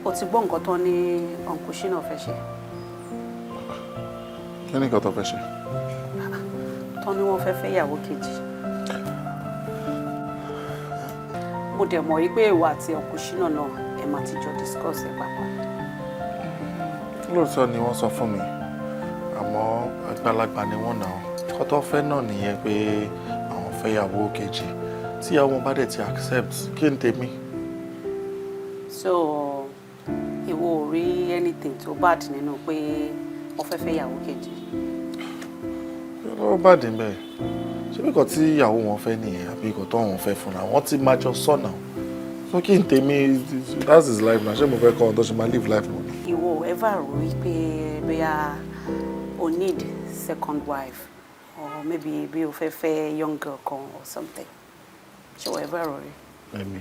O ti gbọ́ nǹkan tán ní Uncle Shina fẹ́ ṣe? Kí ni nǹkan tó fẹ́ ṣe? Tán ní wọ́n fẹ́ fẹ́ ìyàwó kejì. Mo dẹ̀ mọ̀ wípé ìwọ àti Uncle Shina náà, ẹ máa ti jọ discuss ẹ̀ papọ̀. Lóòótọ́ ni wọ́n sọ fún mi, àmọ́ àgbàlagbà ni wọ́n náà. Kọ́ tó fẹ́ náà nìyẹn pé àwọn fẹ́ ìyàwó kejì. Tí ìyàwó wọn bá dẹ̀ ti accept, kí n tèmi? So ìwọ ò rí anything tó bad nínú pé wọ́n fẹ́ fẹ́ ìyàwó kejì? Ló bá dín bẹ́ẹ̀, ṣé bí nǹkan tí ìyàwó wọn fẹ́ nìyẹn àbí nǹkan tó wọn fẹ́ fúnra wọn ti máa jọ sọ̀nà? So kí n tèmi? That's his life na. Ṣé mo fẹ́ kọ́ ọ́n tó ṣe máa live life wọn ni? Ìwọ ò ever rò wípé bóyá o need second wife or maybe bí o fẹ́ fẹ́ young girl kan or something? Ṣé o ever rò rí? Èmi.